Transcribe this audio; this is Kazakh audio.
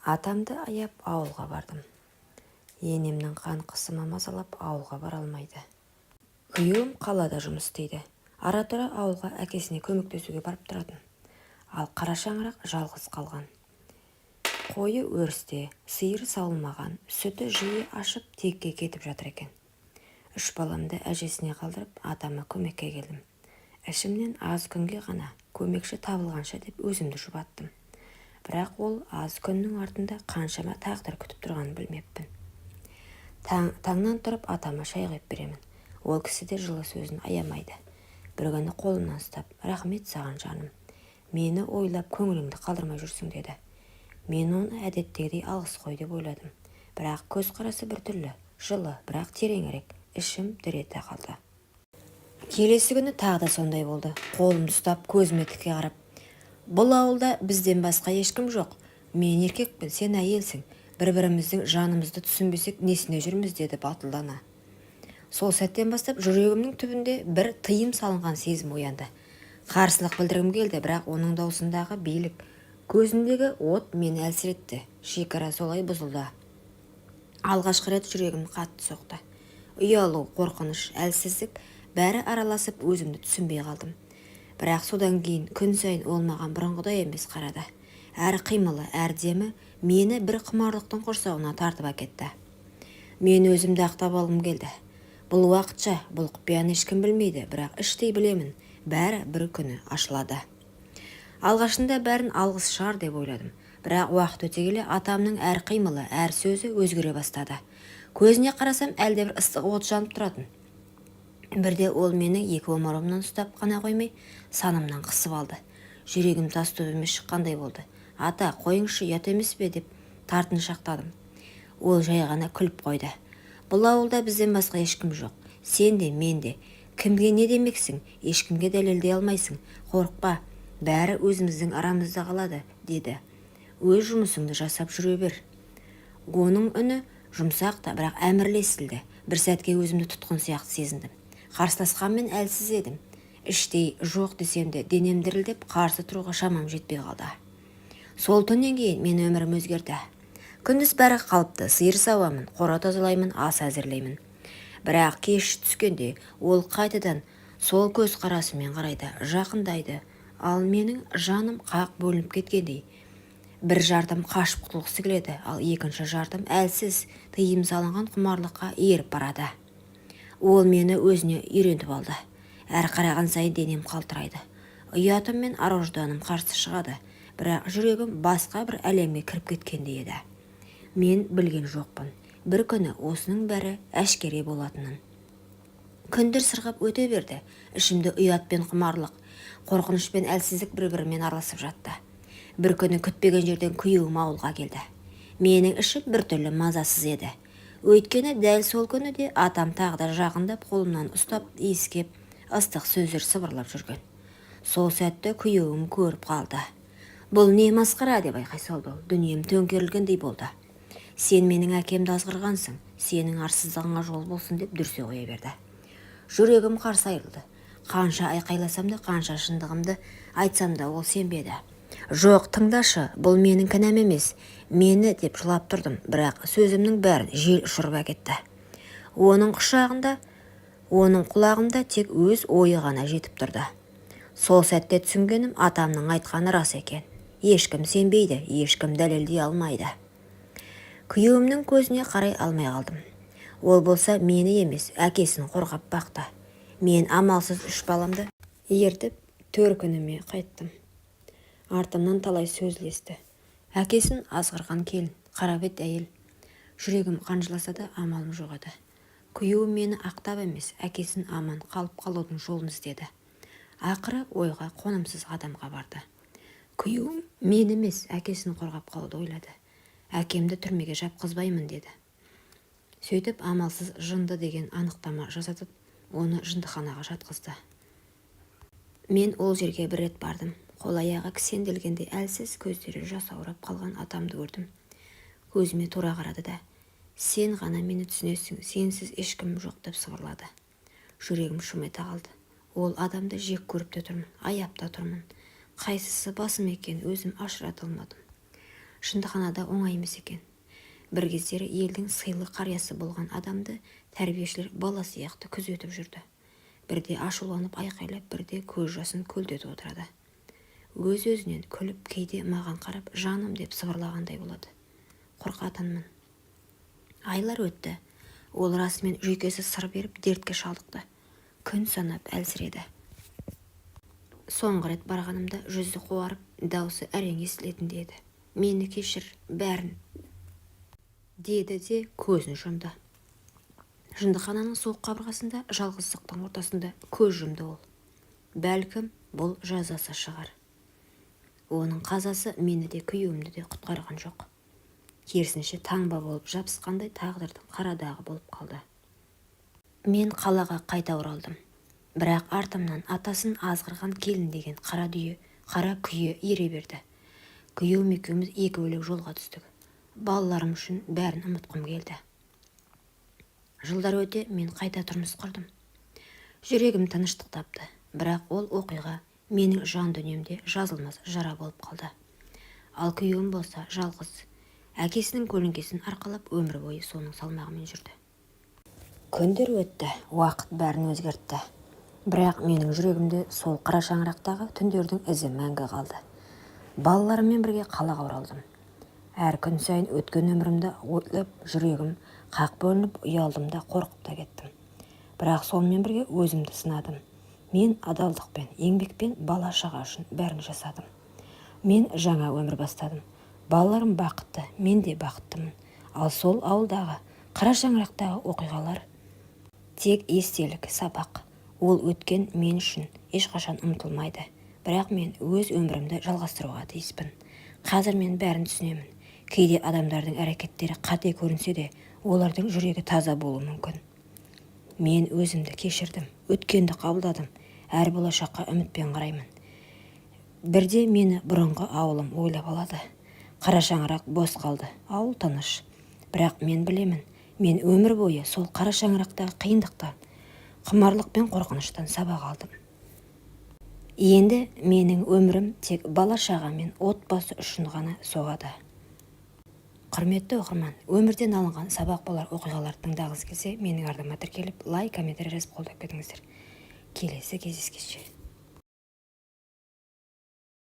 Атамды аяп ауылға бардым. Енемнің қан қысымы мазалап, ауылға бара алмайды. Күйеуім қалада жұмыс істейді. Ара-тұра ауылға әкесіне көмектесуге барып тұратын. Ал қара шаңырақ жалғыз қалған. Қойы өрісте, сиыры сауылмаған, сүті жиі ашып, текке кетіп жатыр екен. Үш баламды әжесіне қалдырып, атама көмекке келдім. Ішімнен аз күнге ғана, көмекші табылғанша деп өзімді жұбаттым. Бірақ ол аз күннің артында қаншама тағдыр күтіп тұрғанын білмеппін. Таңнан тұрып атама шай құйып беремін. Ол кісі де жылы сөзін аямайды. Бір күні қолымнан ұстап: «Рахмет саған, жаным, мені ойлап көңіліңді қалдырмай жүрсің», – деді. Мен оны әдеттегідей алғыс қой деп ойладым. Бірақ көзқарасы біртүрлі, жылы, бірақ тереңірек. Ішім дір ете қалды. Келесі күні тағы да сондай болды. Қолымды ұстап, көзіме тіке қарап: «Бұл ауылда бізден басқа ешкім жоқ. Мен еркекпін, сен әйелсің. Бір-біріміздің жанымызды түсінбесек, несіне жүрміз?» – деді батылдана. Сол сәттен бастап жүрегімнің түбінде бір тыйым салынған сезім оянды. Қарсылық білдіргім келді, бірақ оның даусындағы билік, көзіндегі от мені әлсіретті. Шекара солай бұзылды. Алғашқы рет жүрегім қатты соқты. Ұялу, қорқыныш, әлсіздік, бәрі араласып, өзімді түсінбей қалдым. Бірақ содан кейін күн сайын ол маған бұрынғыдай емес қарады. Әр қимылы, әр демі мені бір құмарлықтың құрсауына тартып әкетті. Мен өзімді ақтап алғым келді. Бұл уақытша, бұл құпияны ешкім білмейді, бірақ іштей білемін, бәрі бір күні ашылады. Алғашында бәрін алғыс шығар деп ойладым. Бірақ уақыт өте келе атамның әр қимылы, әр сөзі өзгере бастады. Көзіне қарасам, әлдебір ыстық от жанып тұратын. Бірде ол мені екі омырауымнан ұстап қана қоймай, санымнан қысып алды. Жүрегім тас төбеме шыққандай болды. «Ата, қойыңызшы, ұят емес пе?» – деп тартыншақтадым. Ол жай ғана күліп қойды. «Бұл ауылда бізден басқа ешкім жоқ. Сен де, мен де. Кімге не демексің, ешкімге дәлелдей алмайсың. Қорықпа, бәрі өзіміздің арамызда қалады», – деді. «Өз жұмысыңды жасап жүре бер». Оның үні жұмсақ та, бірақ әмірлі естілді. Бір сәтке өзімді тұтқын сияқты сезіндім. Қарсыласқанмен әлсіз едім. Іштей жоқ десем де, денем дірілдеп, қарсы тұруға шамам жетпей қалды. Сол түннен кейін мен өмірім өзгерді. Күндіз бәрі қалыпты: сиыр сауамын, қора тазалаймын, ас әзірлеймін. Бірақ кеш түскенде ол қайтадан сол көз қарасымен қарайды, жақындайды. Ал менің жаным қақ бөлініп кеткендей. Бір жартым қашып құтылғысы келеді, ал екінші жартым әлсіз, тыйым салынған құмарлыққа еріп барады. Ол мені өзіне үйреніп алды. Әр қараған сайын денем қалтырайды. Ұятым мен ар ожданым қарсы шығады, бірақ жүрегім басқа бір әлемге кіріп кеткендей еді. Мен білген жоқпын бір күні осының бәрі әшкере болатынын. Күндер сырғып өте берді. Ішімде ұят пен құмарлық, қорқыныш пен әлсіздік бір-бірімен араласып жатты. Бір күні күтпеген жерден күйеуім ауылға келді. Менің ішім біртүрлі мазасыз еді. Өйткені дәл сол күні де атам тағы да жақындап, қолымнан ұстап, иіскеп, ыстық сөздер сыбырлап жүрген. Сол сәтті күйеуім көріп қалды. «Бұл не масқара?» – деп айқай салды ол. Дүнием төңкерілгендей болды. «Сен менің әкемді азғырғансың, сенің арсыздығыңа жол болсын!» – деп дүрсе қоя берді. Жүрегім қарсы айырылды. Қанша айқайласам да, қанша шындығымды айтсам да, ол сенбеді. «Жоқ, тыңдашы, бұл менің кінәм емес, мені», – деп жылап тұрдым, бірақ сөзімнің бәрін жел ұшырып әкетті. Оның құшағында, оның құлағында тек өз ойы ғана жетіп тұрды. Сол сәтте түсінгенім: атамның айтқаны рас екен. Ешкім сенбейді, ешкім дәлелдей алмайды. Күйеуімнің көзіне қарай алмай қалдым. Ол болса мені емес, әкесін қорғап бақты. Мен амалсыз үш баламды ертіп, төркініме қайттым. Артымнан талай сөз ілесті: әкесін азғырған келін, қарабет әйел. Жүрегім қан жыласа да, амалым жоқ еді. Күйеуім мені ақтап емес, әкесін аман қалып қалудың жолын іздеді. Ақыры ойға қонымсыз қадамға барды. Күйеуім мені емес, әкесін қорғап қалуды ойлады. «Әкемді түрмеге жапқызбаймын», – деді. Сөйтіп амалсыз жынды деген анықтама жасатып, оны жындыханаға жатқызды. Мен ол жерге бір рет бардым. Қол-аяғы кісенделгендей әлсіз, көздері жасаурап қалған атамды көрдім. Көзіме тура қарады да: «Сен ғана мені түсінесің, сенсіз ешкімім жоқ», – деп сыбырлады. Жүрегім шым ете қалды. Ол адамды жек көріп те тұрмын, аяп та тұрмын. Қайсысы басым екенін өзім ажырата алмадым. Жындыханада оңай емес екен. Бір кездері елдің сыйлы қариясы болған адамды тәрбиешілер бала сияқты күзетіп жүрді. Бірде ашуланып айқайлап, бірде көз жасын көлдетіп отырады. Өз-өзінен күліп, кейде маған қарап жаным деп сыбырлағандай болады. Қорқатынмын. Айлар өтті. Ол расымен жүйкесі сыр беріп дертке шалдықты. Күн санап әлсіреді. Соңғы рет барғанымда жүзі қуарып, даусы әрең естілетіндей еді. Мені кешір, бәрін, деді де көзін жұмды. Жындыхананың суық қабырғасында, жалғыздықтың ортасында көз жұмды ол. Бәлкім, бұл жазасы шығар. Оның қазасы мені де, күйеуімді де құтқарған жоқ. Керісінше, таңба болып жабысқандай тағдырдың қара дағы болып қалды. Мен қалаға қайта оралдым. Бірақ артымнан атасын азғырған келін деген қара дүйе, қара күйе ере берді. Күйеуім екеуміз екі бөлек жолға түстік. Балаларым үшін бәрін ұмытқым келді. Жылдар өте мен қайта тұрмыс құрдым. Жүрегім тыныштық тапты, бірақ ол оқиға менің жан дүниемде жазылмас жара болып қалды. Ал күйеуім болса жалғыз, әкесінің көлеңкесін арқалап, өмір бойы соның салмағымен жүрді. Күндер өтті, уақыт бәрін өзгертті. Бірақ менің жүрегімде сол қара шаңырақтағы түндердің ізі мәңгі қалды. Балаларыммен бірге қалаға оралдым. Әр күн сайын өткен өмірімді ойлап, жүрегім қақ бөлініп, ұялдым да, қорқып та кеттім. Бірақ сонымен бірге өзімді сынадым. Мен адалдықпен, еңбекпен бала-шаға үшін бәрін жасадым. Мен жаңа өмір бастадым. Балаларым бақытты, мен де бақыттымын. Ал сол ауылдағы, қара шаңырақтағы оқиғалар тек естелік, сабақ. Ол өткен мен үшін ешқашан ұмытылмайды. Бірақ мен өз өмірімді жалғастыруға тиіспін. Қазір мен бәрін түсінемін. Кейде адамдардың әрекеттері қате көрінсе де, олардың жүрегі таза болуы мүмкін. Мен өзімді кешірдім, өткенді қабылдадым, әр болашаққа үмітпен қараймын. Бірде мені бұрынғы ауылым ойлап алады. Қара шаңырақ бос қалды, ауыл тыныш. Бірақ мен білемін, мен өмір бойы сол қара шаңырақтағы қиындықтан, құмарлық пен қорқыныштан сабақ алдым. Енді менің өмірім тек бала-шаға мен отбасы үшін ғана соғады. Құрметті оқырман, өмірден алынған сабақ болар оқиғаларды тыңдағыңыз келсе, менің арнама тіркеліп, лайк, комментарий жазып қолдап кетіңіздер. Келесі кездескенше.